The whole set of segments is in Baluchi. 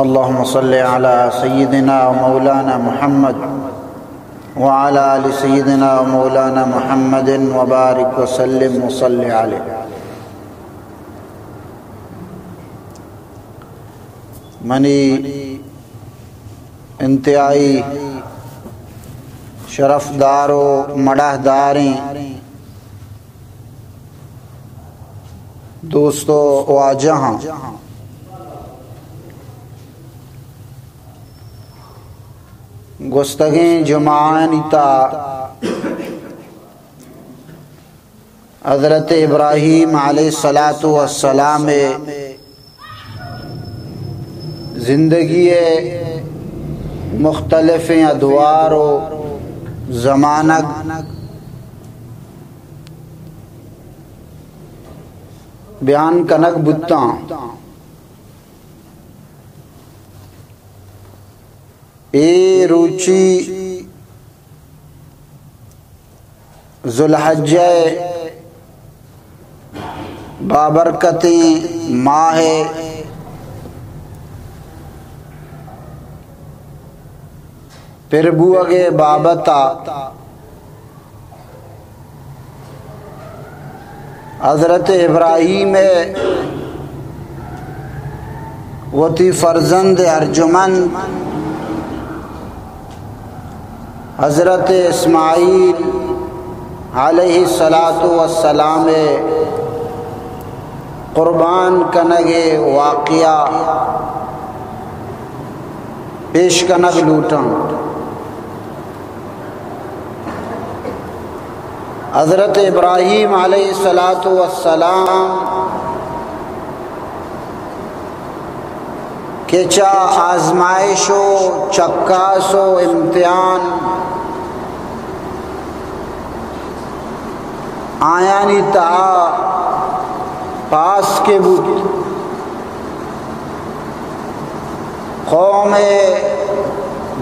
اللهم صل على سيدنا ومولانا محمد وعلى آل سيدنا ومولانا محمد وبارك وسلم وصل عليه. منی انتہائی شرفدار و مڑاہداریں دوست و واجہاں، گوستگیں جمعہانی تہا حضرت ابراہیم علیہ الصلوۃ والسلام ءِ زندگی ءِ مختلفیں ادوار و زمانگ بیان کنگ بوتاں. اے روچی ذوالحجہ ءِ بابرکتیں ماہ ءِ پر بوگ ءِ بابت ءَ حضرت ابراہیم ءَ وتی فرزند ارجمند حضرت اسماعیل علیہ الصلوۃ والسلام ءِ قربان کنگ ءِ واقعہ پیش کنگ لوٹاں. حضرت ابراہیم علیہ الصلوۃ والسلام کہ چہ آزمائش و چکاس و امتحان آیانی تہا پاس کہ بوت، قوم ءِ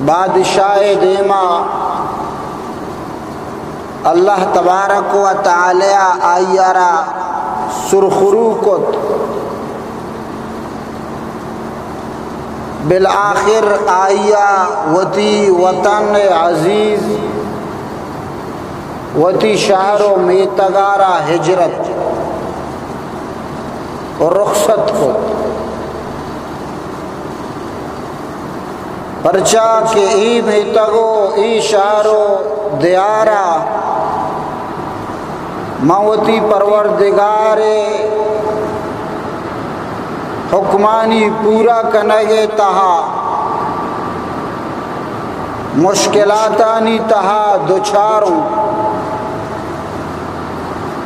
بادشاہ ءِ دیما اللہ تبارک و تعالی آئی ءَ را سرخرو کت. بالآخر آئی ءَ وتی وطن عزیز، وتی شہر و میتگ ءَ را ہجرت و رخصت کت. پرچا کہ اے میتگ و اے شہر و دیار ءَ من وتی پروردگار ءِ حکمانی پورا کنگ ءِ تہا مشکلاتانی تہا دچار اوں.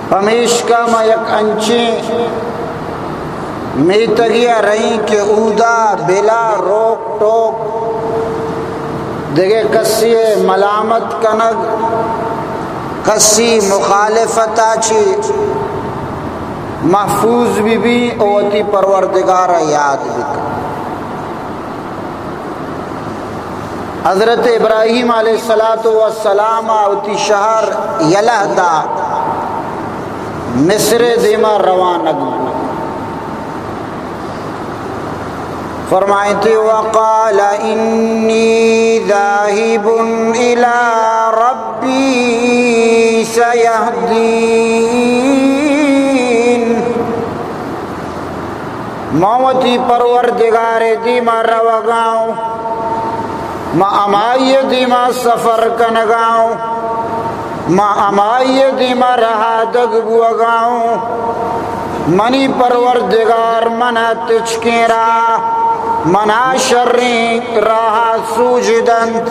پمیشکا ما یک انچیں میتگے ءَ رئیں کہ اودا بلا روک ٹوک، دگہ کسے ءِ ملامت کنگ، کسی مخالفت ءَ چہ محفوظ بہ بیں و وتی پروردگار ءَ یاد بہ کن. حضرت ابراہیم علیہ الصلوۃ والسلام ءَ وتی شہر یلہ دا، مصر ءِ دیما روانگ بوت. فرمائیت، وقال انی ذاہب الی ربی سیہدین. ما وتی پروردگار ءِ دیما روگا اوں، ما ہمائی ءِ دیما سفر کنگا اوں، ما ہمائی ءِ دیما رہادگ بوگا اوں. منی پروردگار منا تچکیں راہ، منا شریں راہ سوج دنت.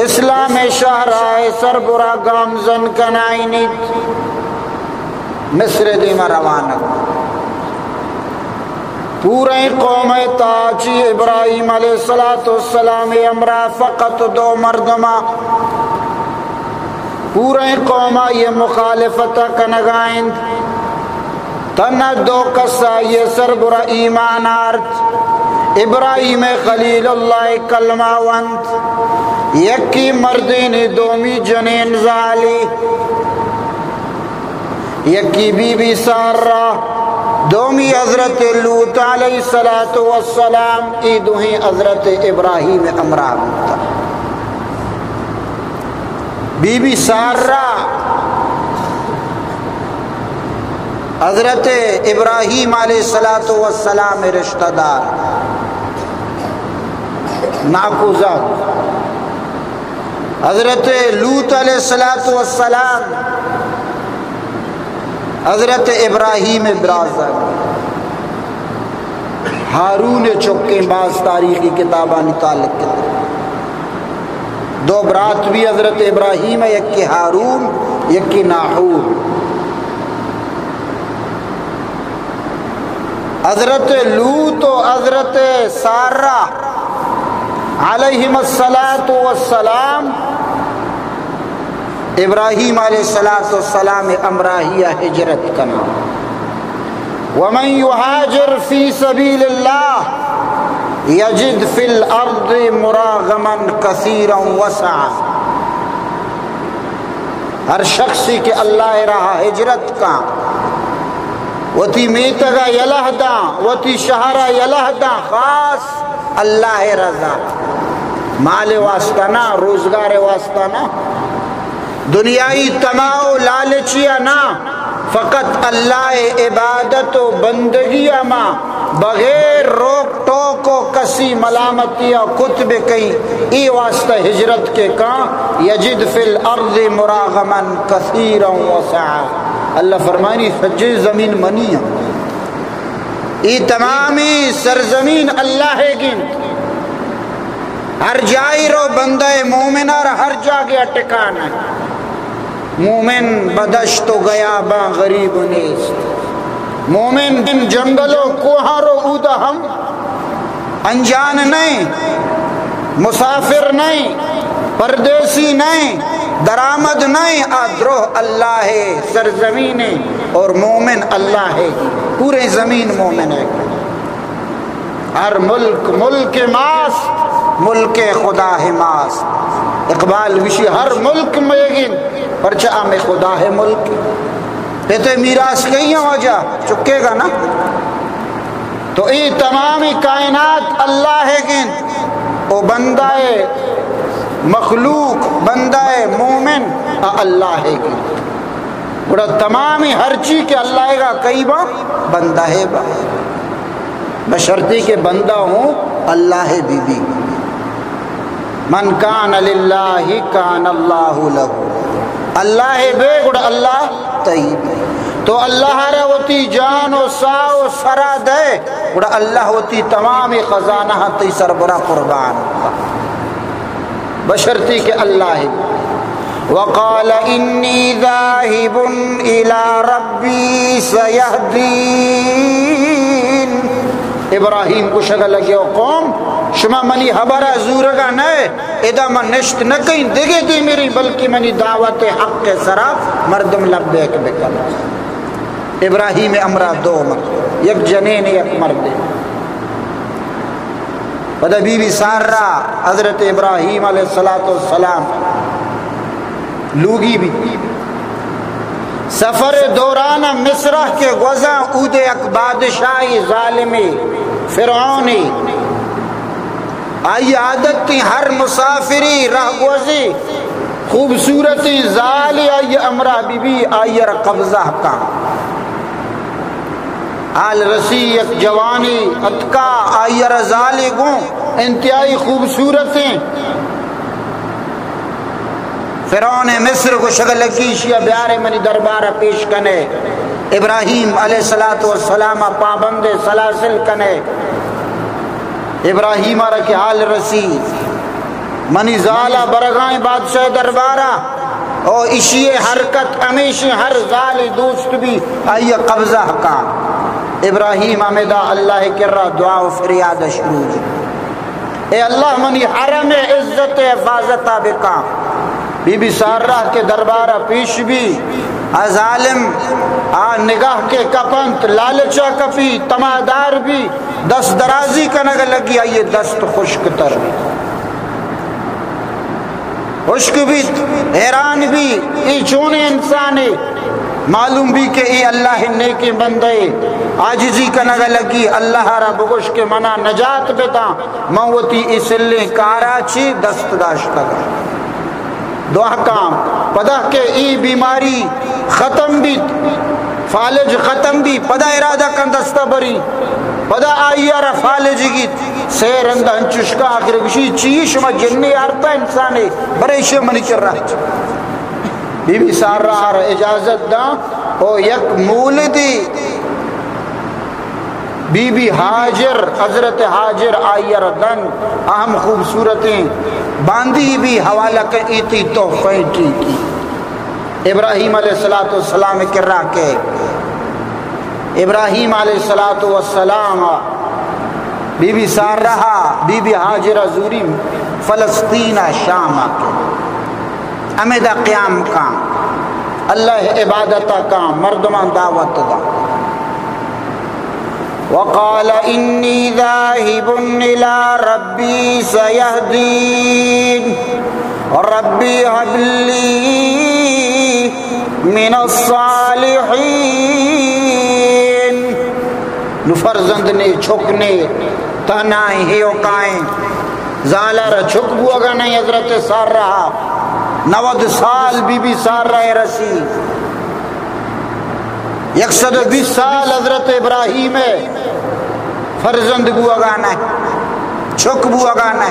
اسلام ءِ شہر ءَ سربرا گامزن کنائینیت. مصر ءِ دیما روانگ. پوریں قوم ءِ تہا چہ ابراہیم علیہ الصلوۃ والسلام ءِ ہمراہ فقط دو مردم ءَ، پوریں قوم ءَ آئی ءِ مخالفت ءَ کنگا انت. تنہا دو کس ءَ آئی ءِ سربرا ایمان آرت. ابراہیم خلیل اللہ ءِ کلمہ ونت. یکی مردینے، دومی جنین زالے. یکی بی بی سارہ، دومی حضرت لوط علیہ الصلوۃ والسلام، ای دوہیں حضرت ابراہیم ہمراہ بوتا۔ بی بی سارہ حضرت ابراہیم علیہ الصلوۃ والسلام رشتہ دار، ناکوزاد۔ حضرت لوط علیہ الصلوۃ والسلام حضرت ابراہیم برازا، ہارون چکیں، باز تاریخی کتابانی تعلق۔ دو برات بی حضرت ابراہیم، یکی ہارون، یکی ناحور۔ حضرت لوط و حضرت سارہ علیہم الصلوۃ والسلام ابراہیم علیہ الصلوۃ والسلام ہمراہی ہجرت کنا۔ ومن یہاجر فی سبیل اللہ یجد فی الارض مراغما کثیرا وسعا۔ ہر شخصی کہ اللہ راہ ہجرت کاں، وتی میتگا یلہ داں، وتی شہرا یلہ داں، خاص اللہ رضا، مال واسطہ نہ، روزگار واسطہ نہ، دنیائی طمع و لالچیا نہ، فقط اللہ عبادت و بندگیا ما بغیر روک ٹوک و کسی ملامتیا کت بکئیں، ای واسطہ ہجرت کہ کاں، یجد فی الارض مراغما کثیرا وسعا۔ اللہ فرمانی، سجے زمین منی ہم، ای تمامی سرزمین اللہ گنت۔ ہر جائی رو بندہ مومن اور ہر جاگہ ٹکانہ۔ مومن بدشت و گیاباں غریب نیست۔ مومن جنگل و کوہاں رو، اودا ہم انجان نئیں، مسافر نئیں، پردیسی نئیں، درآمد نئیں، آ دروہ اللہ سرزمین اور مومن اللہ، پورے زمین مومن ہے۔ ہر ملک ملک ماست، ملک خدا ہے ماست۔ اقبال گوشی، ہر ملک میگین، پرچہ ہمیں خدا ہے ملک۔ پتے میراث کئی ہیں واجہ، چکے گا نا۔ تو ای تمامی کائنات اللہ گین، او بندہ مخلوق، بندہ مومن، آ اللہ گین۔ گڑا تمامی ہرچی کہ اللہ گا کئی با، بندہ با۔ بشرطی کہ بندہ ہوں اللہ بی بی۔ من کان للہ کان اللہ لہ۔ اللہ بے گڑا اللہ تئی بی۔ تو اللہ را وتی جان و ساہ و سرا دے، گڑا اللہ وتی تمام خزانہ تئی سربرا قربان۔ بشرطی کہ اللہ۔ وقال انی ذاہب الی ربی سیہدین۔ ابراہیم گوشگ لگے، او قوم، شما منی حبرا زورگا نئے، ادا من نشت نہ کئیں دگہ دیمری، بلکہ منی دعوت حق سرا مردم لبیک بکن۔ ابراہیم امرا دو مرد، یک جنین یک مردے۔ پدا بی بی سارہ حضرت ابراہیم علیہ الصلوۃ والسلام لوگی بی۔ سفر دوران مصرہ کے گوزاں اودے یک بادشاہی ظالمی فرعونی۔ آئی عادت تھی ہر مسافری رہگوزی خوبصورتیں زالے آئی امرا بی بی، آئی را قبضہ کاں۔ حال رسی یک جوانی اتکا، آئی را زالے گوں انتہائی خوبصورتیں۔ فرعون مصر گوشگ لگی، ایشیا بیارے منی دربار پیش کنے۔ ابراہیم علیہ الصلوۃ والسلام پابند سلاسل کنے۔ ابراہیم را کہ حال رسی، منی زالا برگائیں بادشاہ دربارا، او اشی حرکت ہمیشی ہر زال دوست بی آئی قبضہ کاں۔ ابراہیم ہمیدا اللہ کرا دعا و فریاد شروع جی۔ اے اللہ، منی حرم عزت حفاظت بکاں۔ بی بی سارہ کے دربار پیش بی، آ ظالم آ نگاہ کے کپنت، لالچا کپی، تمادار بی، دست درازی کنگ لگی، آئی دست خشک تر، خشک بیت، حیران بی، ای چونیں انسانے؟ معلوم بی کہ ای اللہ نیکیں بندے، عاجزی کنگ ءَ لگی، اللہ ءَ را بگوش کہ منا نجات بداں، من وتی اے سلیں کارا چی دست داشتگ۔ دعا کاں، پدا کہ اے بیماری ختم بیت، فالج ختم بیت، پدا ارادہ کن دستا بری، پدا آئی ءَ را فالج گیت۔ سے رند انچش کا، آخر گوشی، چی شما جنے آرتا انسانے، برے ایشی منی کرا۔ بی بی سارہ ءَ را اجازت داں، او یک مولدی بی بی ہاجر، حضرت ہاجر آئی ءَ را دن، اہم خوبصورتیں باندی بی حوالہ کہ ایتی تحفہ ٹیکی۔ ابراہیم علیہ الصلوۃ والسلام کرا کہ ابراہیم علیہ الصلوۃ والسلام be be Sara, be be ہاجر زوری فلسطین شام کے ہمیدا قیام کاں، اللہ عبادت کاں، مردمان دعوت دا۔ وقال إني ذاهب إلى ربي سيهدين، رب هب لي من الصالحين۔ نو فرزند نے، چک نے، تنہائیں، ہیوکائیں، زالا را چک بوگا نہیں۔ حضرت سارہ، نود سال بی بی سارہ رسی، یک سد و بیست سال حضرت ابراہیم ءَ، فرزند بوگا نہ، چک بوگا نہ۔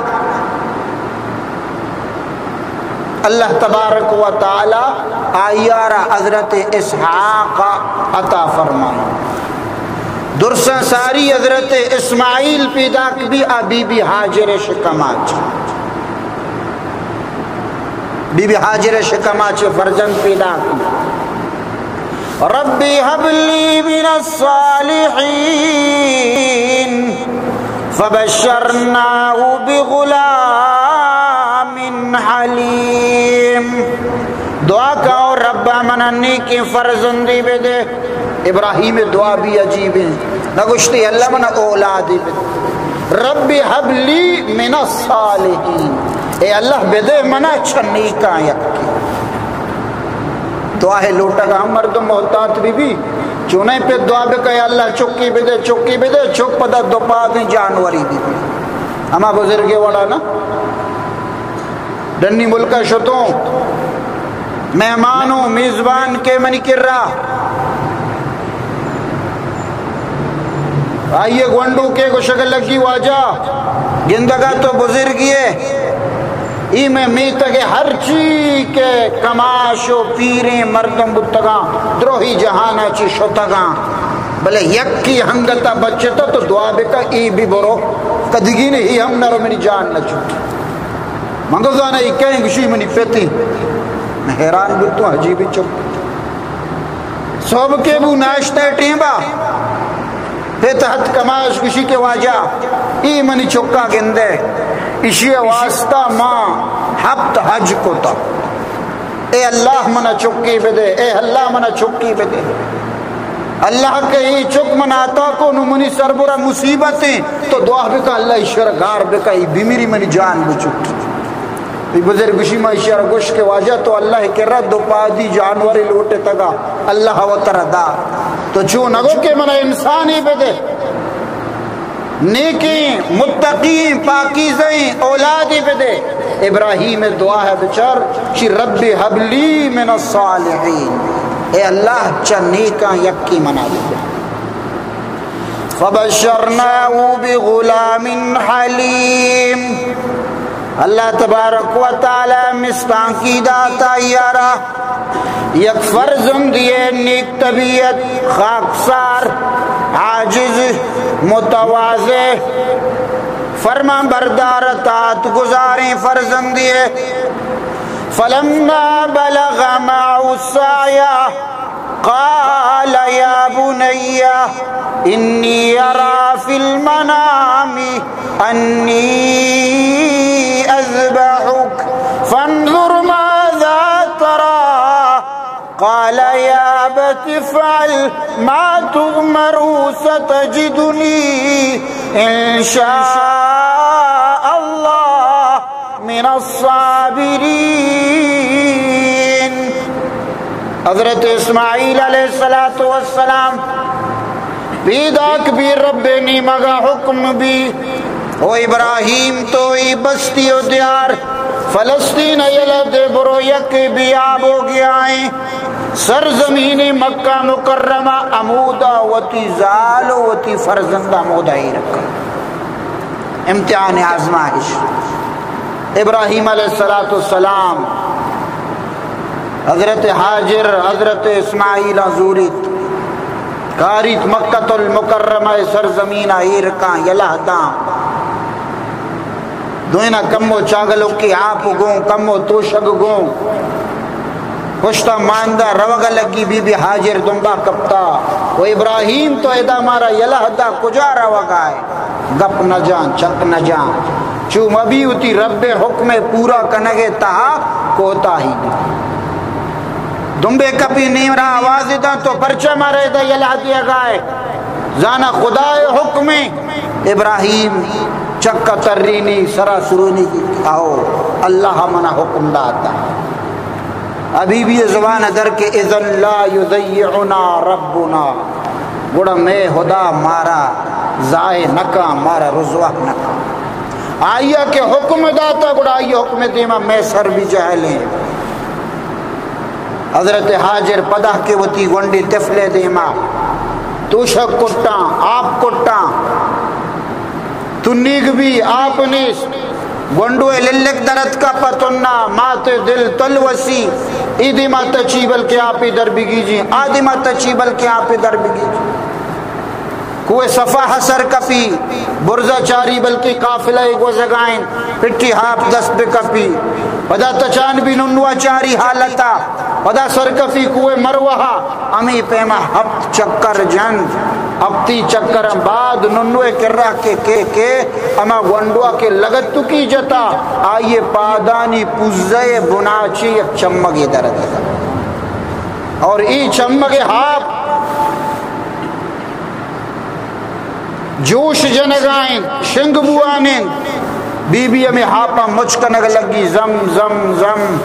اللہ تبارک و تعالی آئی ءَ را حضرت اسحاق عطا فرمائی۔ درساں ساری حضرت اسماعیل پیداک بی، آ بی بی ہاجر شکما چہ، بی بی ہاجر شکما چہ فرزند پیداک بی۔ رب هب لي من الصالحين، فبشرناه بغلام حليم۔ دعا کاں، ربا منا نیکیں فرزندی بدے۔ ابراہیم دعا بھی عجیب ہے، نہ گوشتے اللہ منا اولادی بدے، رب هب لي من الصالحين، اے اللہ بدے منا چہ نیکاں یکے۔ دعا ہے لوٹگا ہم مردم محتاط بی بی، چونیں پہ دعا بکا، اے اللہ چکی بدے، چکی بدے، چک پدا دو پادیں جانوری بی بی۔ ہما بزرگے وڑا نا، ڈنی ملکا شتوں، مہمان و میزبان کے منی کرا، آئیے گونڈو کے گوشگ لگی، واجہ گندگا تو بزرگیے، ای میں میتگ ہر چی کے کماش و پیریں مردم بوتگاں، دروہی جہانا چی شتگاں، بلے یکی ہنگتا بچتا تو دعا بکا، ای بھی برو، کدگی نے ہی ہم نرو، منی جان نہ چھوٹی۔ من گو زانا ای کہیں، گوشی منی پتی۔ من حیران بوتوں، عجیبی چک۔ صبح کے بو ناشتہ ٹیما، پت ہت کماش، گوشی کہ واجہ، ای منی چکا گندے، اشی واسطہ ما ہپت حج کتا۔ اے اللہ منا چکی بدے، اے اللہ منا چکی بدے۔ اللہ کہ ای چک من عطا کو، نو منی سربرا مصیبتیں، تو دعا بکا اللہ ایشی را گار بکا، ای بمیری منی جان بچکی۔ ای بزرگ گوشی، ما ایشی را گوش کہ واجہ تو اللہ کرا دو پادی جانورے لوٹتگا، اللہ وترا دا، تو چو نگو کہ منا انسانی بدے۔ نیکیں، متقیں، پاکیزہیں اولادے بدے۔ ابراہیم دعا ہے بچار، چی رب ہب لی من الصالحین، اے اللہ چہ نیکاں یکی منا بدے۔ فبشرناه بغلام حلیم۔ اللہ تبارک و تعالی مستانکی داتا یارا، یک فرزندی نیک طبیعت، خاکسار، عاجز، متواضع، فرمان بردار، اطاعت گزاریں فرزندی۔ فلما بلغ معه السعي قال يا بني إني أرى في المنام أني أذبحك فانظر ماذا ترى قال يا أبت افعل ما تؤمر ستجدني إن شاء الله من الصابرين۔ حضرت اسماعیل علیہ الصلوۃ والسلام پیداک بی، رب نیمگا حکم بی، او ابراہیم، تو ای بستی و دیار فلسطین یلہ دے، برو، یک بیاب ہو گیا ایں سرزمین مکہ مکرمہ، ہمودا وتی زال و وتی فرزند ہمودا ایر کن۔ امتحان آزمائش۔ ابراہیم علیہ الصلوۃ والسلام حضرت ہاجر، حضرت اسماعیل زوریت، کاریت مکۃ المکرمہ سرزمین ایر کاں، یلہ داں۔ دوئیناں کمو چاگلوکی آپ گوں، کمو توشگ گوں۔ پشتا ماندا روگا لگی، بی بی ہاجر دمبا کپتا، و ابراہیم، تو ادا مارا یلہ دا، کجا روگا ئے؟ گپ نہ جان، چک نہ جان۔ چو مبی وتی رب حکم پورا کنگے تہا کوتاہی بی۔ دمبے کپی، نیم را آواز داں، تو پرچا مارا ادا یلہ دیگا ئے؟ زانا خدائے حکمیں۔ ابراہیم چکا ترینی، سرا سرونی، آؤ، اللہ منا حکم داتا۔ حبیبی زبان در کہ اذن لا یضیعنا ربنا، گڑا مئے خدا مارا ضائع نکاں، مارا رسوا نکاں۔ آئیا کہ حکم داتا، گڑا آئی حکم دیما مئے سر بھی جہلیں۔ حضرت ہاجر پدا کہ وتی گونڈیں طفلے دیما توشگ کٹاں، آپ کٹاں، تنیگ بی، آپ نیست۔ گونڈو ء للک درتکا پہ تنا، مات ء دل تل وسی۔ ای دیما تچی بلکہ آپی در بگیجی، آ دیما تچی بلکہ آپی در بگیجی۔ کوہ صفا ء سر کپی، برزا چاری بلکہ قافلہ ء گوزگائیں، پٹی ہاپ دست بکپی۔ پدا تچان بی، ننوا چاری حالتا۔ پدا سر کپی کوہ مروہ ء، ہمے پیما ہپت چکر جنت، ہپتی چکراں بعد ننوے کرا کہ، کہ، کہ ہما گونڈوا کہ لگتکی جتا، آئی پادانی پوزے بناچی یک چمگے درتکا۔ اور ای چمگے ہاپ جوش جنگائیں، شنگ بوانیں۔ بی بی ہمے ہاپاں مچ کنگ لگی، زم، زم، زم،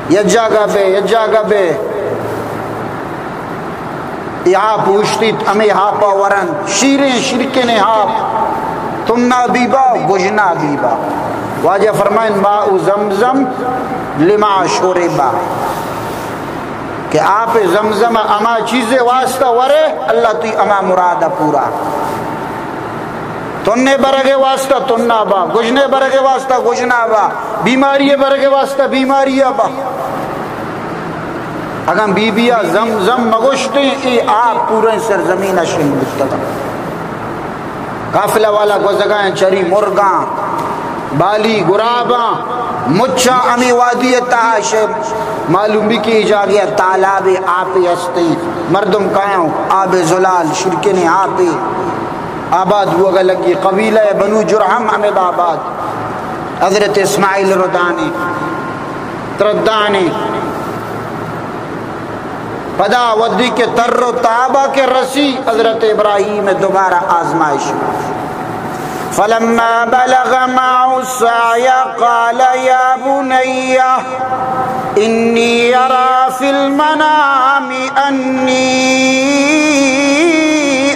یک جاگہ بے، یک جاگہ بے۔ اے آپ اوشتیت، ہمے ہاپا ورنت، شیریں شیرکنیں ہاپ، تنا بیبا، گژنا بیبا۔ واجہ فرمائن، ماء زمزم لما شربا، کہ آپ زمزم ہما چیزے واسطہ ورے، اللہ تئی ہما مراد پورا۔ تنے برگے واسطہ تنا با، گژنے برگے واسطہ گژنا با، بیماری برگے واسطہ بیماری با۔ اگاں بی بی ء زمزم مگوشتیں، اے آپ پوریں سرزمین ء شنگ بوتگ۔ قافلہ والا گوزگاں، چری مرگاں، بالی گراباں، مچاں ہمے وادی ء تہا شے۔ معلوم بی کہ اے جاگہ ء تالابے آپے ہستیں، مردم کایاں، آب زلال، شیرکنیں آپے۔ آباد بوگا لگی، قبیلہ بنو جرہم ہمدا آباد، حضرت اسماعیل ردانی، تردانی۔ پدا وھدی کہ تر و تابا کہ رسی، حضرت ابراہیم دوبارہ آزمائش۔ فلما بلغ معه السعي قال يا بني إني أرى في المنام أني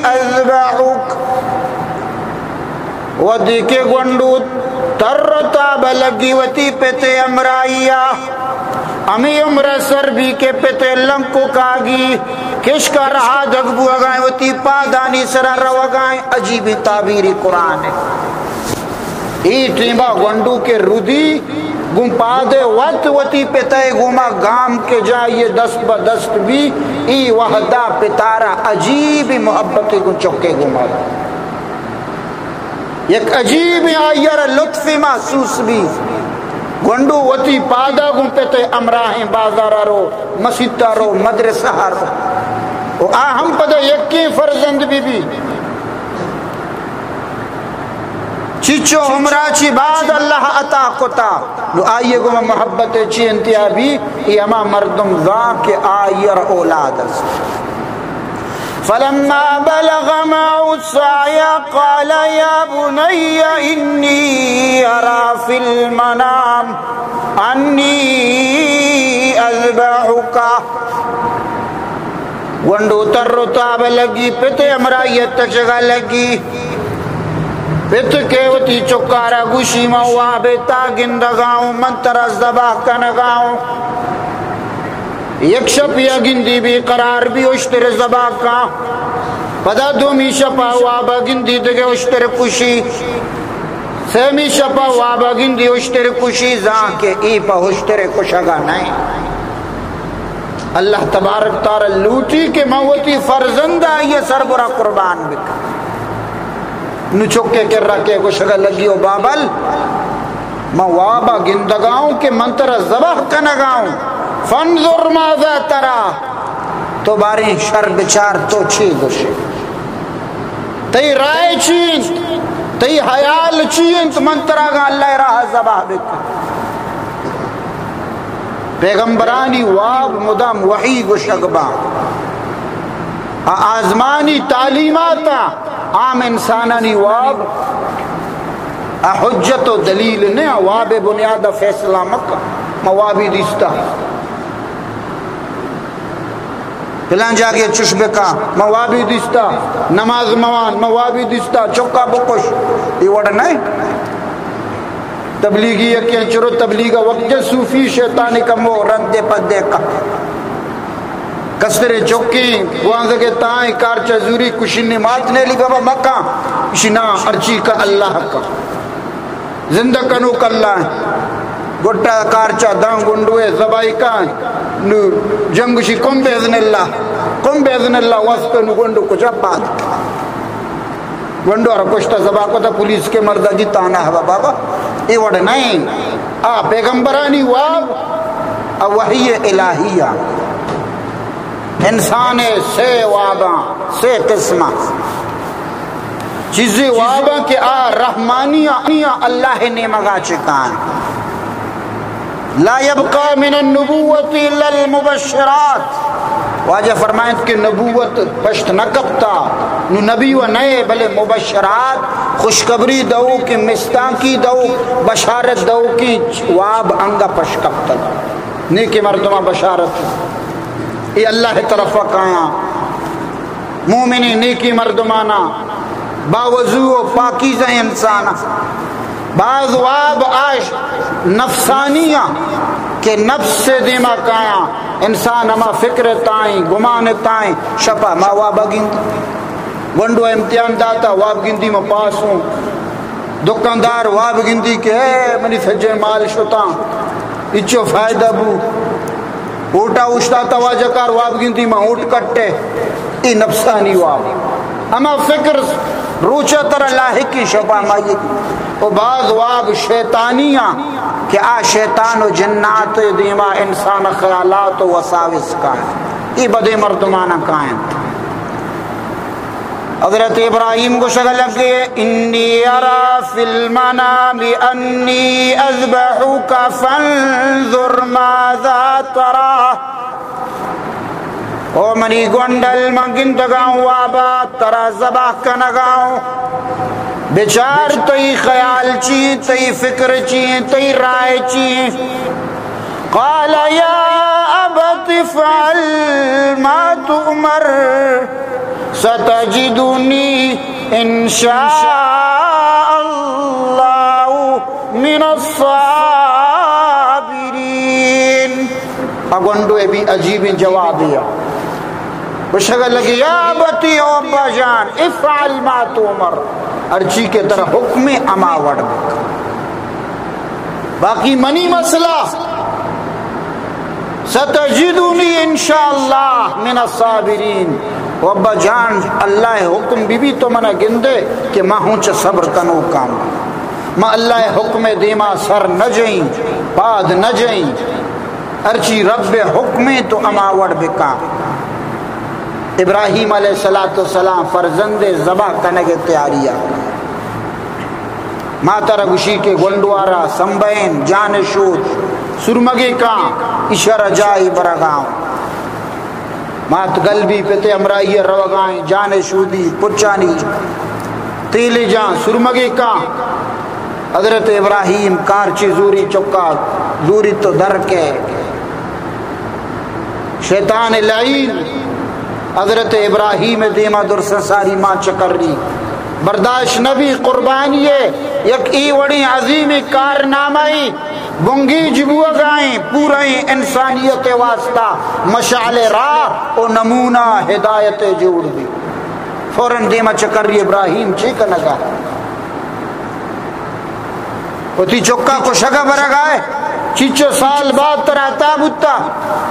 أذبحك۔ وھدی کہ گونڈو تر و تاب لگی وتی پتے ہمراہیا، ہمے عمر سر بی کہ پتے لنکو کاگی کشکا رہادگ بوگائیں، وتی پادانی سرا روگائیں۔ عجیبیں تعبیری قرآن ہے۔ اے ٹیما گونڈو کہ ردی گوں پادے وت وتی پتے گوما گام کہ جا، یہ دست بہ دست بی، ای وھدا پتارا عجیب محبت گوں چکے گوما۔ یک عجیب آئی ء را لطفے محسوس بی۔ گونڈو وتی پادا گوں پت ء ہمراہیں بازار ء رو، مسیت ء رو، مدرسہ ء رو۔ و آ ہم پدا یکیں فرزند بی بی۔ چچو عمرا چی بعد اللہ عطا کتا۔ نو آئی ء گوما محبت چی انتہا بی، ای ہما مردم زان کہ آئی ء را اولاد است۔ فلما بلغ معه السعي قال يا بني إني أرى في المنام أني أذبحك۔ گونڈو تر و تاب لگی، پت ہمراہی تچگا لگی۔ پت کہ وتی چکارا گوشی، من واب تا گندگاؤں، من ترا ذبح کنگاؤں۔ یک شپ یا گندی بے قرار بی، اشتر ذبح کا۔ پدا دومی شپا واب گندی دگہ اشتر کشی۔ سیمی شپا واب گندی اشتر کشی، زان کہ ای پہ اشتر کشگا نئے۔ اللہ تبارک تعالی لوٹی کہ من وتی فرزند آئی سربرا قربان بکن۔ نو چکے کرا کہ گوشگا لگی، او بابل، من وابا گندگاؤں کہ من ترا ذبح کنگاؤں۔ فانظر ماذا ترى، تو باریں شر بچار، تو چی گوشے؟ تئی رائے چی انت؟ تئی حیال چی انت؟ من ترا گا اللہ راہ ذبح بکن۔ پیغمبرانی واب مدام وحی گوشگ باں۔ آ آزمانی تعلیمات آ عام انسانانی واب آ حجت و دلیل نہ، واب بنیاد فیصلہ مکن۔ ما وابی دیستا۔ پلان جاگے چش بکا، ما وابی دیستا، نماز موان، ما وابی دیستا، چکا بکش۔ یہ وڑ نہیں۔ تبلیغی یکیں چرو تبلیغ وقت صوفی شیطانی کمو رد پدے کا۔ کسترے چکیں، وانزگے تائیں، کارچا زوری کشنی مات نے لی بابا مکان، اشی نا ارچی کا اللہ کا۔ زندہ کنوک اللہ ایں۔ گٹا کارچا داں گنڈوے زبائی کان۔ نو جنگشی کم باذن اللہ، کم باذن اللہ واسطہ نو گنڈو کجا پاد۔ گنڈو را کشتا زبا کتا پولیس کے مردہ جی تانا ہوا بابا۔ اے وڑ نہیں۔ آ پیغمبرانی واب، آ وحی الہی آ۔ انسان سے واباں، سے قسم چیزیں واباں کہ آ رحمانی آ، اللہ نیمگا چکان۔ لا يبقى من النبوة إلا المبشرات۔ واجہ فرمائنت کہ نبوت پشت نہ کپتا، نو نبی و نئے، بلے مبشرات، خوشخبری دئوکیں، مستانکی دئوک، بشارت دئوکیں واب انگا پشت کپتگ۔ نیکیں مردماں بشارت۔ اے اللہ طرفا کایاں۔ مومنیں نیکیں مردمانا، باوضو و پاکیزہ انسانا۔ باز واب آش نفسانی آں کہ نفس دیما کایاں، انسان ہما فکر تائیں، گمان تائیں، شپا ما واب گند۔ گونڈو امتحان داتا، واب گندی ما پاس ہوں۔ دکاندار واب گندی کہ اے منی سجیں مال شتاں، اچو فائدہ بو۔ اوٹا اوشتاتا واجہ کار، واب گندی ما اوٹ کٹے۔ اے نفسانی واب۔ ہما فکر روچا ترا لاحقی، شپا مائی۔ و باز واب شیطانی آں کہ آ شیطان و جنات دیما انسان خیالات و وساوس کائیں۔ اے بدیں مردمانا کائیں۔ حضرت ابراہیم گوشگ لگے، انی ارا فی المنام انی اذبحک فانظر ماذا تری۔ او منی گونڈل، من گندگاں وابا ترا ذبح کنگاں، بچار تئی خیال چی، تئی فکر چی، تئی رائے چی۔ قال يا أبت افعل ما تؤمر ستجدني إن شاء الله من الصابرين۔ اگونڈو اے بھی عجیبیں جوابے آ۔ گوشگ لگے، یا ابتی، او ابا جان، افعل ما تؤمر، ہرچی کہ ترا حکم ایں ہما وڑ بکن۔ باقی منی مسئلہ، ستجدنی ان شاء اللہ من الصابرین۔ او ابا جان، اللہ حکم بی بی تو منا گندے کہ ما ہوں چہ صبر کنوکاں۔ ما اللہ حکم دیما سر نہ جئیں، پاد نہ جئیں۔ ہرچی رب حکمیں تو ہما وڑ بکاں۔ ابراہیم علیہ الصلوۃ والسلام فرزند ذبح کنگ تیاری آ۔ ماترا گوشی کہ گونڈوارا سمبھین، جان شود، سرمگے کاں، اشارہ جائی برگاں۔ مات گل بی، پتے ہمراہی روگائیں، جان شودی، پچانی تیلی جان سرمگے کاں۔ حضرت ابراہیم کارچی زوری چکا، زوری تو در کے۔ شیطان لعین حضرت ابراہیم ءِ دیما درساں ساری ماں چکری، برداشت نہ بی۔ قربانی ءِ یک اے وڑیں عظیمیں کارنامہ ءِ بنگیج بوگا ایں، پورئیں انسانیت ءِ واسطہ مشعل راہ و نمونہ ہدایت ءِ جوڑ بی۔ فوراً دیما چکری، ابراہیم چے کنگا؟ وتی چکا کشگا برگا ئے، چیچو سال بعد ترا عطا بوتا۔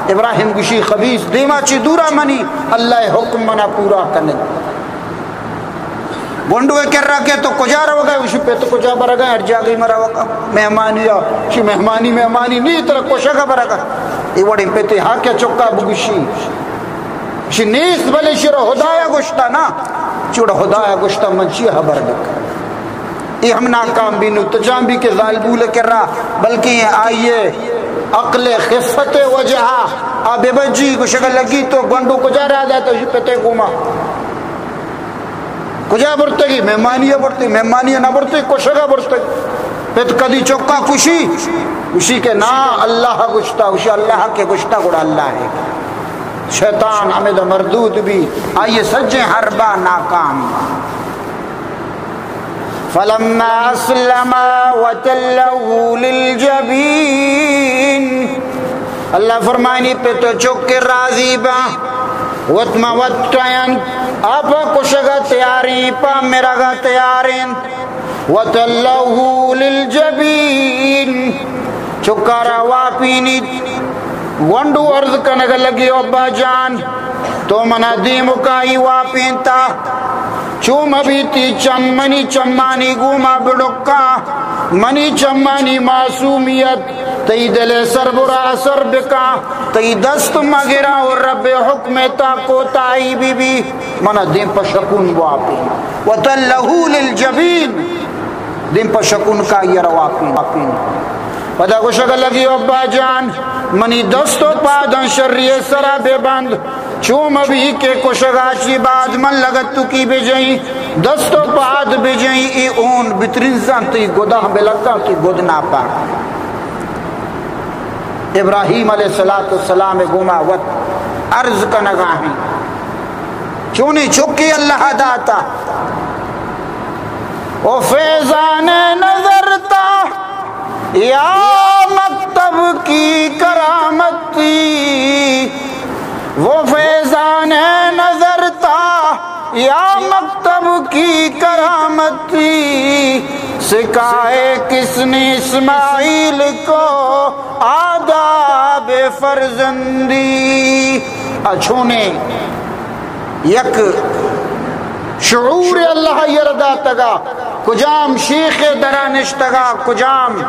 ابراہیم گوشی، خبیث، دیما چی دورا، منی اللہ ءِ حکم منا پورا کنگ۔ گونڈو ءِ کرا کہ تو کجا روگا ئے؟ گوشی، پت کجا برگا ئے؟ ہر جاگہ ما روگا۔ مہمانی آ، شی مہمانی، مہمانی نی، ترا کشگا برگا۔ اے وڑیں پتے ہا کہ چکا بگوشی۔ شی نیست، بلے شی را ہدایا گوشتا نا۔ چوڑا ہدایا گوشتا، من چی خبر بکن؟ اے ہم ناکام بی۔ نو تجان بی کہ زالبول کرا، بلکیں آئیے عقل خفت وجہا آ بے بجی۔ گوشگا لگی، تو گونڈو کجا را داتا؟ شی پتے گوما۔ کجا برتگی؟ مہمانی ءَ برتگی۔ مہمانی ءَ نہ برتگی، کشگ ءَ برتگی۔ پت کدی چکا کشی؟ گوشی کہ نا، اللہ ءَ گشتا۔ گوشی، اللہ کہ گشتا، گڑا اللہ ہے۔ شیطان ہمدا مردود بی، آئی سجیں حربہ ناکام۔ فلما اسلما وتله للجبین، اللہ فرمانی، پت و چک راضی باں، وت ما وت ٹینت، آ پہ کشگ ءَ تیاریں، پہ مرگ ءَ تیاریں۔ وتله للجبین، چکارا واپینیت۔ گونڈو عرض کنگ لگی، ابا جان، تو منا دیمکائی واپینتا، چو مبیتی چم، منی چمانی گوما بڑکا، منی چمانی معصومیت تئی دل سربرا اثر بکا، تئی دست مگرا و رب حکم تا کوتاہی بی بی، منا دیم پہ شکون واپین۔ وتله للجبین، دیم پہ شکون کا یہ رواپین۔ پدا گوشگ لگی، ابا جان، منی دست و پاداں شری سرا ببند، چو مبی کہ کشگا چی بعد من لگتکی بجئیں، دست و پاد بجئیں، اے اون بترنزاں، تئی گداں بلکاں، تئی گد ناپاک۔ ابراہیم علیہ الصلوۃ والسلام گوما وت عرض کنگا ہیں، چونیں چکے اللہ داتا۔ او فیضان نظر تا یا مکتب کی کرامت تھی، وہ فیضان نظر تا یا مکتب کی کرامت تھی، سکھائے کس نے اسماعیل کو آداب فرزندی۔ اچھونے یک شعور اللہ یر داتگا، کجام شیخ درا نشتگا، کجام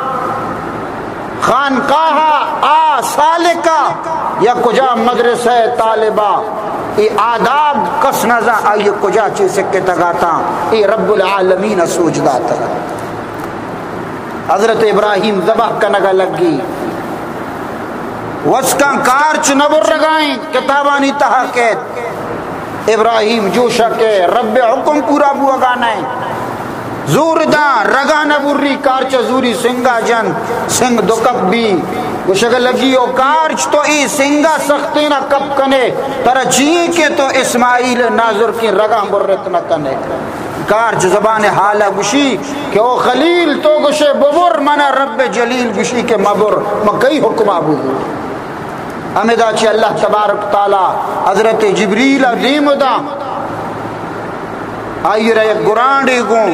خانقاہ آ سالکا یا کجام مدرسہ طالبا، اے آداب کس نزا، آئی کجا چے سکتگا تا، اے رب العالمین سوج داتگا۔ حضرت ابراہیم ذبح کنگا لگی۔ وسکاں کارچ نہ برگائیں، کتابانی تہا کیت۔ ابراہیم جوشا کہ رب حکم پورا بوگا نئے۔ زور داں، رگا نہ بری، کارچ زوری سنگا جن، سنگ دو کپ بی۔ گوشگ لگی، او کارچ تو ای سنگا سختینا کپ کنے، ترا چی کہ تو اسماعیل نازرکیں رگا برت نہ کنے۔ کارچ زبان حالا گوشی کہ او خلیل، تو گوشے ببر، منا رب جلیل گوشی کہ مبر، من کئی حکما بزور؟ ہمدا چہ اللہ تبارک تعالی حضرت جبریل دیم دا، آئی را یک گرانڈے گوں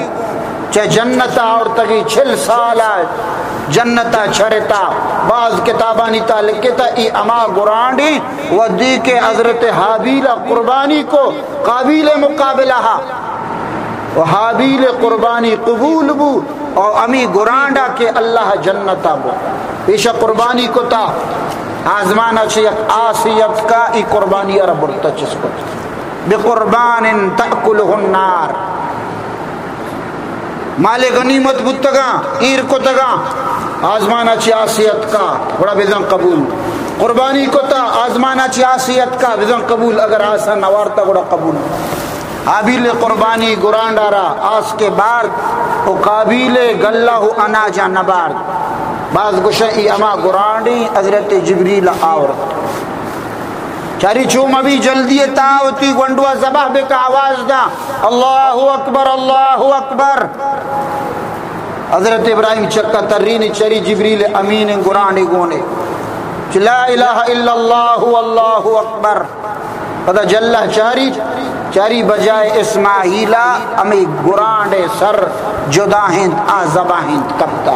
چہ جنت آورتگی، چل سال جنت چرتا۔ بعض کتابانی تا لکھتا ای ہما گرانڈے ودی کہ حضرت حابیل قربانی کو قابیل مقابلہ، و حابیل قربانی قبول بو، او امی گرانڈا کہ اللہ جنتا بو۔ ایشا قربانی کتا، آزمانا چہ یک آسے اتکا، ای قربانی را برتا چست کت۔ بقربان تأکلہ النار۔ مال غنیمت بوتگاں، ایر کتگاں، آزمانا چہ آسے اتکا، گڑا بزن قبول۔ قربانی کتا، آزمانا چہ آسے اتکا، بزن قبول۔ اگر آسا نوارتا، گڑا قبول۔ حابیل قربانی گرانڈا را آس کے بارد، و قابیل گلہ و اناجا نبارد۔ باز گوشہ ای ہما گرانڈی حضرت جبریل آورت۔ چاری چو مبی، جلدی تا وتی گونڈوا ذبح بکا، آواز دا، اللہ اکبر، اللہ اکبر۔ حضرت ابراہیم چکا ترینی، چری جبریل امین گرانڈے گونے، چ لا الہ الا اللہ، اللہ اکبر۔ پدا جلہ چاری، چاری بجائے اسماعیلا ہمیں گرانڈے سر جدا ہنت، آ ذبح ہنت کپتا۔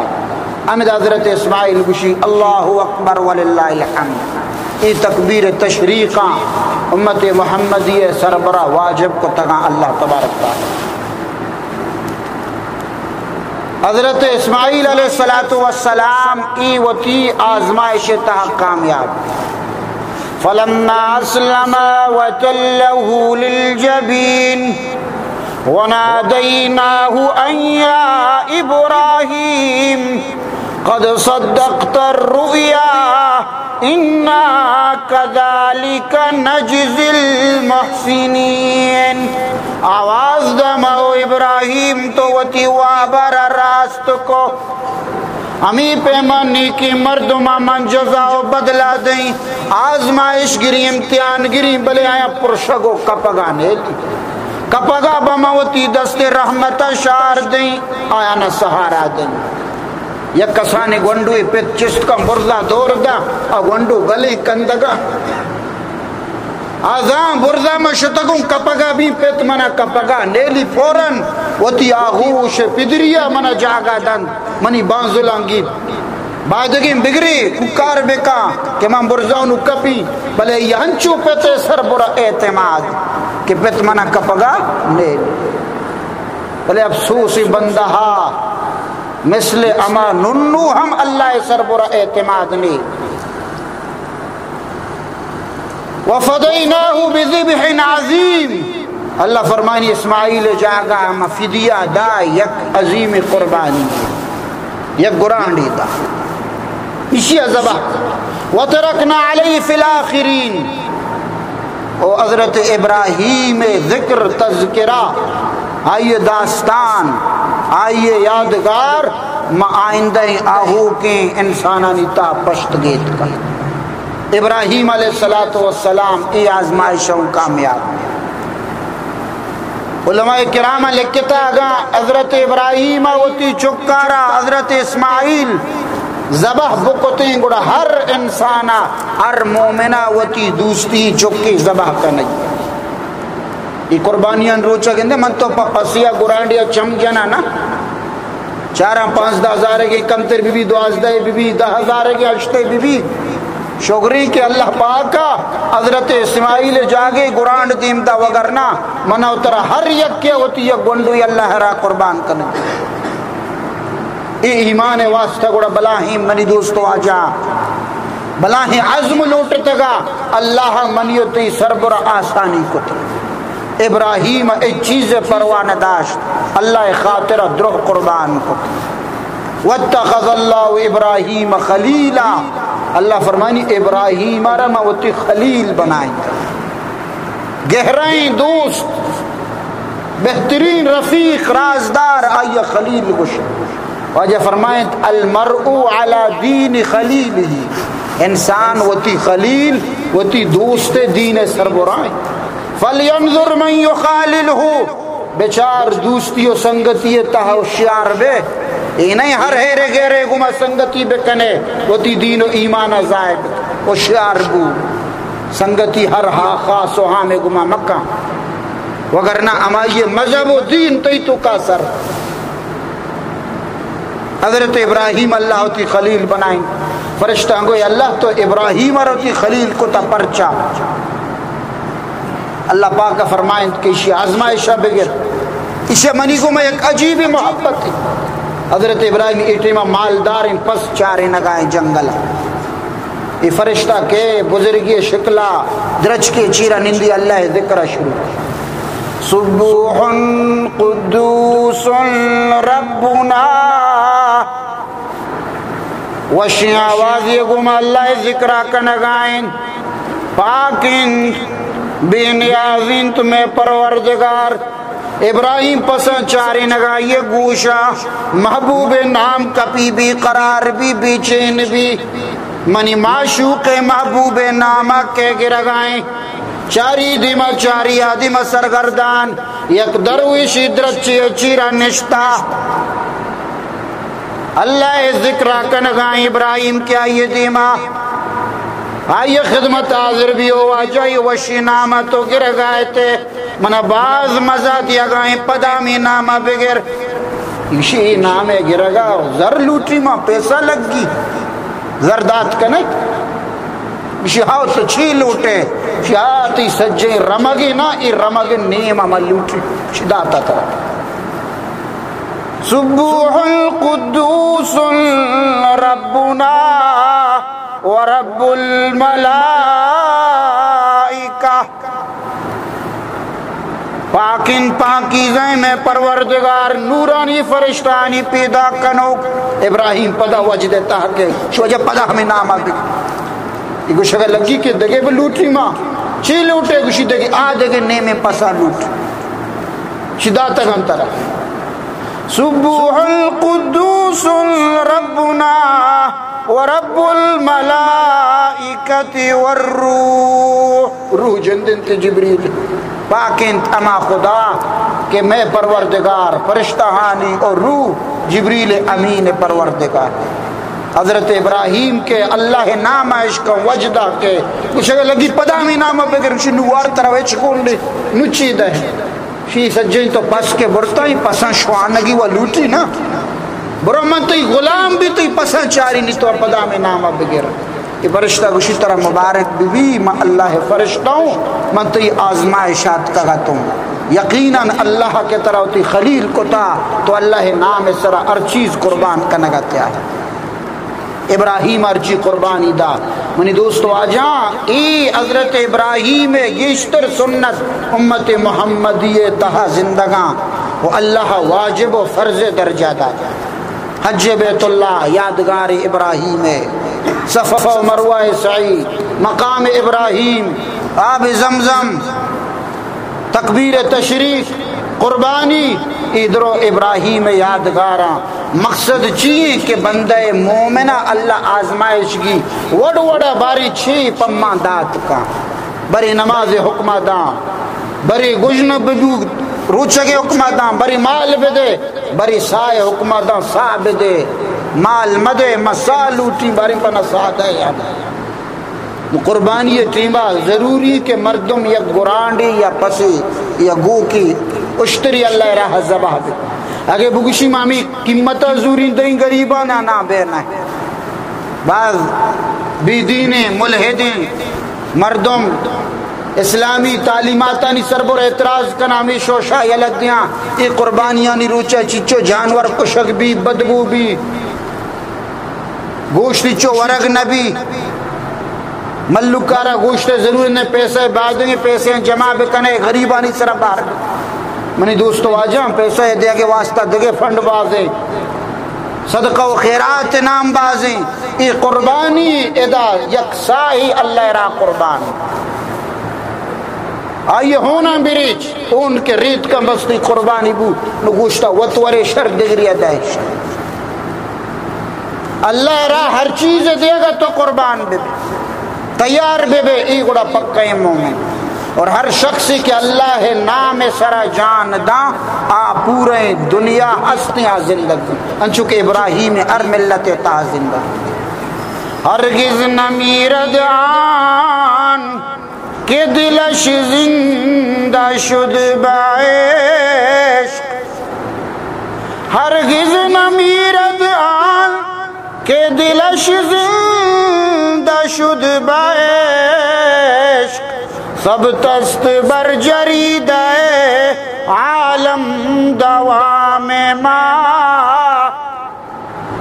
ہمیں حضرت اسماعیل گوشی، اللہ اکبر وللہ الحمد۔ اے تکبیر تشریقاں امت محمدی سربرا واجب کو تگاں اللہ تبارک تعالی۔ حضرت اسماعیل علیہ الصلوۃ والسلام ای وتی آزمائش تہا کامیاب۔ فلما اسلما وتله للجبین ونادیناه ان یا ابراہیم قد صدقت الرؤیا انا کذالک نجزی المحسنین۔ آواز دم او ابراہیم، تو وتی وابر راست کو۔ ہمی پیما نیکی مردما من جزا و بدلہ دیں۔ آزمائش گری، امتحان گری، بلے آیا پرشگ و کپگا نیلی۔ کپگا بما وتی دست رحمتا شار دیں، آیا نہ سہارا دیں۔ یک کسانیں گونڈوے پت چست کن، برزا دور داں، آ گونڈو گلیں کندگا۔ آ زان برزا من شتگوں کپگا بی، پت منا کپگا نیلی، فوراً وتی آغوش پدریا منا جاگا دنت، منی بانزلاں گیت۔ بایدگیں بگری کوکار بکاں کہ من برزا نو کپی، بلے ای انچو پت سربرا اعتماد کہ پت منا کپگا نیلی۔ بلے افسوس بندہا مثل اما ننو ہم اللہ سربرا اعتماد نی۔ وفدیناہ بذبح عظیم۔ اللہ فرمانی، اسماعیل جاگا ہم فدیہ دا، یک عظیم قربانی، یک گرانڈی دا۔ اشی ذبح۔ وترکنا علیہ فی الاخرین۔ او حضرت ابراہیم ذکر، تذکرہ، آئی داستان، آئی یادگار ما آئندہ آہوکیں انسانانی تا پشت گیت کن۔ ابراہیم علیہ الصلوۃ والسلام ای آزمائشوں کامیاب۔ علماء کرام لکھتا، اگاں حضرت ابراہیم وتی چکارا حضرت اسماعیل ذبح بکتیں، گڑا ہر انسانا، ہر مومنا وتی دوستی چکی ذبح کنگی۔ ای قربانیان روچا گندے، من تو پہ پسیا گرانڈیا چم جنا نا۔ چاراں پانزدہ ہزارے کے کمتر بی بی، دوازدہ بی بی، دہ ہزارے کے ہشتے بی بی۔ شگری کہ اللہ پاکا حضرت اسماعیل جاگے گرانڈ دیم دا، وگرنا منا و ترا ہر یک کے وتی یک گونڈوی اللہ را قربان کنے۔ اے ایمان واسطہ گڑا بلاہیں منی دوست واجہ، بلاہیں عزم لوٹتگا، اللہ منی و تئی سربرا آسانی کت۔ ابراہیم اے چیز پرواہ نہ داشت، اللہ خاطر درہ قربان کت۔ واتخذ اللہ ابراہیم خلیلا، اللہ فرمانی، ابراہیم را ما وتی خلیل بنائیں۔ گہرائیں دوست، بہترین رفیق، رازدار، آئی خلیل گوش۔ واجہ فرمائیں، المرء علی دین خلیلہ، انسان وتی خلیل، وتی دوست دین سربرائیں۔ فلینظر من یخاللہ، بچار دوستی و سنگتی تہا ہوشیار بے۔ اے نہیں ہر ہیرے گیرے گما سنگتی بکنے، وتی دین و ایمان ضائع بکنے۔ ہوشیار بو، سنگتی ہر ہا خاص و عام گما مکن، وگرنہ ہمائی مذہب و دین تئی توکا سر۔ حضرت ابراہیم اللہ وتی خلیل بنائیں۔ فرشتہ گوئے، اللہ تو ابراہیم را وتی خلیل کتا پرچا؟ اللہ پاک فرمائیں کہ اشی آزمائشہ بگر، اشی منی گوما یک عجیب محبت ہے۔ حضرت ابراہیم اے ٹیما مالداریں، پس چارینگائیں جنگل۔ اے فرشتہ کہ بزرگی شکلا درچکے چیرا نندی اللہ ذکر شروع۔ سبوح قدوس ربنا، وشیں آوازے گوما اللہ ذکرا کنگائیں۔ پاکیں، بے نیازیں تو میں پروردگار۔ ابراہیم پساں چارینگا، یہ گوشا محبوب نام کپی بی، قرار بی، بے چین بی۔ منی معشوق محبوب نامہ کے گرگائیں۔ چاری دیما، چاری آدم سرگردان، یک درویشی درچی چیرا نشتا۔ اللہ ذکر کنگائیں ابراہیم کے آئیے دیما، آئیے خدمت حاضر بھی ہو، واجہ وشی نامہ تو گرگائے تے۔ منا باز مزہ دیگائیں، پدا ہمے نامہ بگر۔ ایشی اے نامے گرگا زر لوٹی، ما پیسہ لگی۔ زر دات کنے؟ ایشی ہاو تو چی لوٹے؟ ایشی آ تئی سجیں رمگے نا، اے رمگ نیم ہم لوٹی۔ ایشی داتا ترا۔ سبوح القدوس ربنا ورب الملائکہ۔ پاکن پاکیزیں میں پروردگار، نورانی فرشتانی پیدا کنوک۔ ابراہیم پدا وجد تہا کہ شو جا پدا ہمے نامہ بی۔ یہ گوشگا لگی کہ دگے بہ لوٹی ما۔ چی لوٹے؟ گوشی دگے، آ دگے نیمے پسا لوٹ۔ شداتگن ترا۔ سبوح القدوس ربنا ورب الملائکة والروح۔ روح جند انت جبریل، پاک انت ہما خدا کہ مئے پروردگار، فرشتہانی اور روح جبریل امین پروردگار۔ حضرت ابراہیم کے اللہ نام عشق وجدہ کے گوشگا لگی پدا ہمے نام بگر، گوشی نو وار ترا وچ کون دے، نو چی دے؟ شی سجیں تو پس کے برتا، ہی پساں شوانگی و لوٹی نا۔ برو من تئی غلام بی، تئی پساں چاری نی، تو پدا ہمے نام بگر۔ اے فرشتہ گوشی ترا مبارک بی بی، من اللہ فرشتہ ہوں، من تئی آزمائشات کگتوں۔ یقیناً اللہ کے ترا وتی خلیل کتا، تو اللہ نام سرا ہر چیز قربان کنگا تیار۔ ابراہیم ہرچی قربانی دا۔ منی دوست واجہاں، اے حضرت ابراہیم گیشتر سنت امت محمدی تہا زندگاں و اللہ واجب و فرض درجہ دا۔ حج بیت اللہ یادگار ابراہیم، صفا و مروہ سعی، مقام ابراہیم، آب زمزم، تکبیر تشریق، قربانی، اے درو ابراہیم یادگاراں۔ مقصد چی ایں کہ بندہ مومنہ اللہ آزمائش گی وڑ وڑا باریں چھی پما دات کاں، برے نماز حکمہ داں، برے گژن ببو روچگ حکمہ داں، برے مال بدے، برے ساہ حکمہ داں، ساہ بدے، مال مدے، ما ساہ لوٹی، باریں پنا ساہ دے یا نہ۔ قربانی ٹیما ضروری کہ مردم یک گرانڈے یا پسے یا گوکے اشتری اللہ راہ ذبح بہ۔ اگے بگوشی ما ہمے قیمتا زوریں دئیں غریباں، نا، نا، بے نہ۔ باز بے دینیں، ملحدیں مردم اسلامی تعلیماتانی سربر اعتراض کنا، ہمے شوشا یلہ دیاں، اے قربانیانی روچا چچو جانور کشگ بی، بدبو بی۔ گوشت چو ورگ نہ بی۔ ملکارا گوشت ضرورت نہ، پیسہ بادیں، پیسے جمع بکنے، غریبانی سرا بار۔ منی دوست واجہاں، پیسہ دیگے واسطہ دگے فنڈ بازیں، صدقہ و خیرات نام بازیں۔ اے قربانی ادا یک ساہی اللہ را قربان۔ آئی ہونا بریچ، اون کہ ریت کم بستی قربانی بو، نو گوشتا وت ورے شر دگری دہش۔ اللہ را ہر چیز دیگا تو قربان بے، تیار بے، بے، ای گڑا پکا مومن۔ اور ہر شخصی کہ اللہ نام سرا جان داں، آ پورے دنیا ہستیں آ زندگ، انچو کہ ابراہیم ہر ملت تا زندگ۔ ہرگز نمیرد آن کہ دلش زندہ شد به عشق، هرگز نمیرد آن که دلش زنده شد به عشق، ثبت است بر جریدهٔ عالم دوام ما۔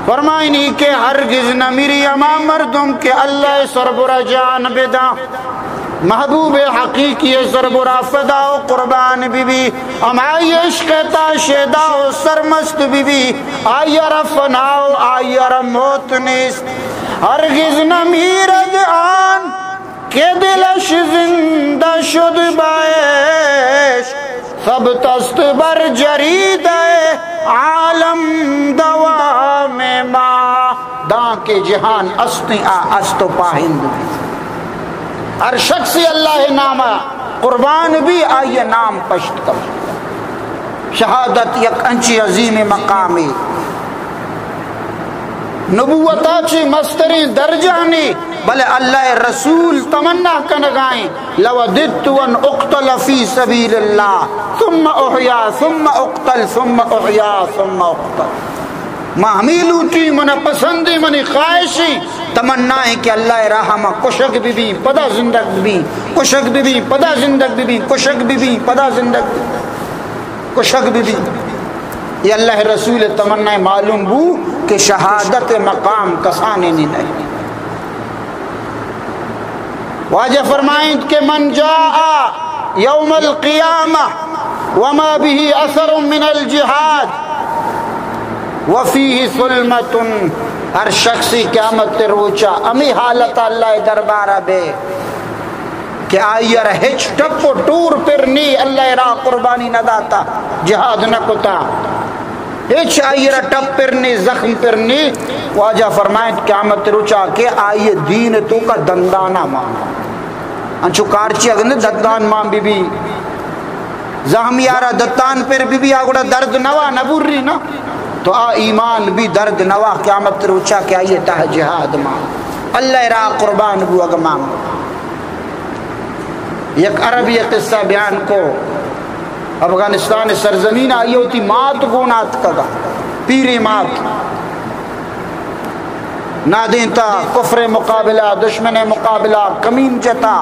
فرمائنی کہ ہرگز نہ مری ہما مردم کہ اللہ سربرا جان بداں، محبوب حقیقی سربرا فدا و قربان بی بی، ہمائی عشق تا شیدا و سرمست بی بی، آئی را فنا و آئی را موت نیست۔ ہرگز نہ میرد آن که دلش زنده شد به عشق، ثبت است بر جریدهٔ عالم دوام ما۔ داں کہ جہان استیں آ است و پاہند بی۔ ہر شخص اللہ نام قربان بی، آئی نام پشت کم۔ شہادت یک انچی عظیم مقامے۔ نبوتا چی مستریں درجہ نے، بلے اللہ رسول تمنا کنگائیں، لوددت ان اقتل فی سبیل اللہ ثم احیا ثم اقتل ثم احیا ثم اقتل۔ ما ہمے لوٹی، منا پسندیں، منی خواہشیں، تمنائیں کہ اللہ راہ ما کشگ ببی، پدا زندگ ببی، کشگ ببی، پدا زندگ ببی، کشگ ببی، پدا زندگ ببی، کشگ ببی۔ یہ اللہ رسول تمنائیں، معلوم بو کہ شہادت مقام کسانے نہیں۔ واجہ فرمائیں کہ من جاء یوم القیامہ وما به اثر من الجہاد وفیہ ثلمۃ، ہر شخصی قیامت روچا ہمے حالت اللہ دربارہ بے کہ آئی را ہچ ٹپ و ٹور پر نی، اللہ راہ قربانی نہ داتا، جہاد نہ کتا، ہچ آئی را ٹپ پر نی، زخم پر نی۔ واجہ فرمائیں قیامت روچا کہ آئی دین توکا دندانا مان، انچو کارچی اگن دندان مان بی بی، زخمی آرا دتان پر بی بی، آ گڑا درد نوا نبوری نا، تو آ ایمان بی درد نوا قیامت روچا کہ آئی تہ جہاد مان، اللہ راہ قربان بو اگمان۔ یک عربی قصہ بیان کو، افغانستان سرزمین آئی وتی مات گون آتکگا، پیریں مات، نادینتا کفر مقابلہ، دشمن مقابلہ، کمین جتا،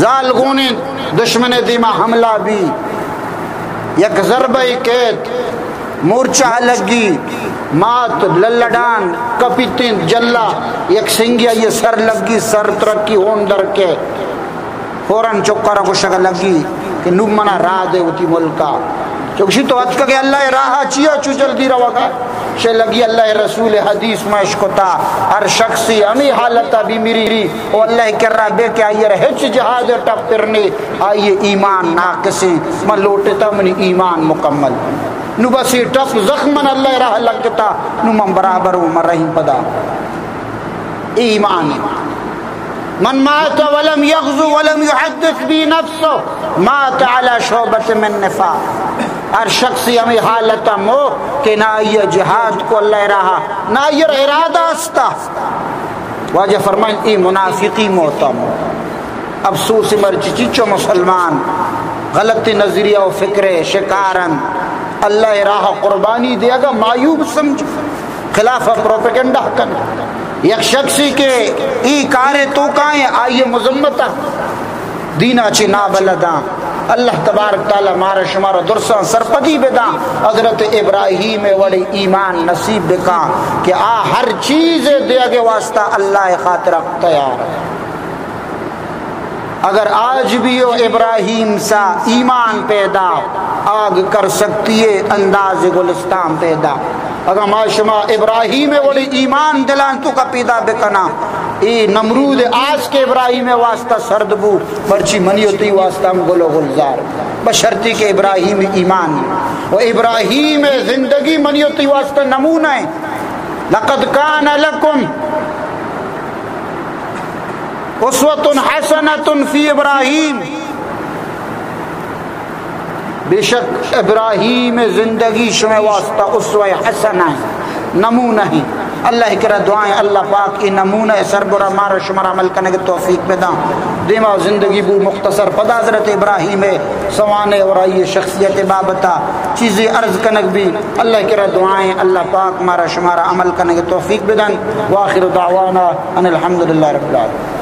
زال گونیں دشمن دیما حملہ بی، یک ضربہ کیت، مورچہ لگی، مات للڈان کپیتیں جلا، یک سنگی آئی سر لگی، سر ترکی ہون درکے۔ فوراً چکر گوشگ لگی کہ نو منا راہ دے وتی ملکا۔ چوکشی تو اتکگے اللہ راہ چیا چو جلدی روگا؟ شے لگی اللہ رسول حدیث ما اشکتا، ہر شخصی ہمیں حالتا بی میری او اللہ کرا بے کہ آئی را ہچ جہاد ٹپ پر نے، آئی ایمان ناقصیں، من لوٹتا منی ایمان مکمل۔ نو بس یہ ٹپ زخم من اللہ راہ لگتا، نو من برابر ہوں، من رحیم پدا۔ ایمان۔ من مات ولم یغزو ولم یحدث بی نفسه مات علی شعبۃ من نفاق۔ ہر شخصی ہمیں حالت مو کہ نہ آئی جہاد کو اللہ راہ، نہ آئی ارادہ استا۔ واجہ فرمائیں، ای منافقی موتا مو۔ افسوس مرچی چچو مسلمان غلط نظریہ و فکر شکارن، اللہ راہ قربانی دے اگا معیوب سمجھ، خلاف پروپیگنڈا کن۔ یک شخصی کہ ای کار توکائیں آئی مذمت دینا چی نابلداں۔ اللہ تبارک تعالی مارا شمارا درساں سرپدی بداں۔ حضرت ابراہیم وڑی ایمان نصیب بکاں کہ آ ہر چیز دیگے واسطہ اللہ خاطر تیار ہے۔ اگر آج بھی ہو ابراہیم سا ایمان پیدا، آگ کر سکتی ہے انداز گلستان پیدا۔ اگر ما شما ابراہیم وڑی ایمان دلان توکا پیدا بکنا، اے نمرود آس کے ابراہیم واسطہ سرد بو، مرچی منی و تئی واسطہ ہم گل و گلزار، بشرطی کہ ابراہیم ایمان۔ و ابراہیم زندگی منی و تئی واسطہ نمونہ ہے۔ لقد کان لکم اسوۃ حسنۃ فی ابراہیم۔ بے شک ابراہیم زندگی شمے واسطہ اسوہ حسنہ ہے، نمونہ ہے۔ اللہ کرا دعائیں، اللہ پاک اے نمونہ سربرا مارا شمارا عمل کنگ توفیق بداں۔ دیما زندگی بو مختصر، پدا حضرت ابراہیم سوانے اور آئی شخصیت بابتا چیزیں عرض کنگ بی۔ اللہ کرا دعائیں، اللہ پاک مارا شمارا عمل کنگ توفیق بدن۔ وآخر دعوانا ان الحمدللہ رب العالمین۔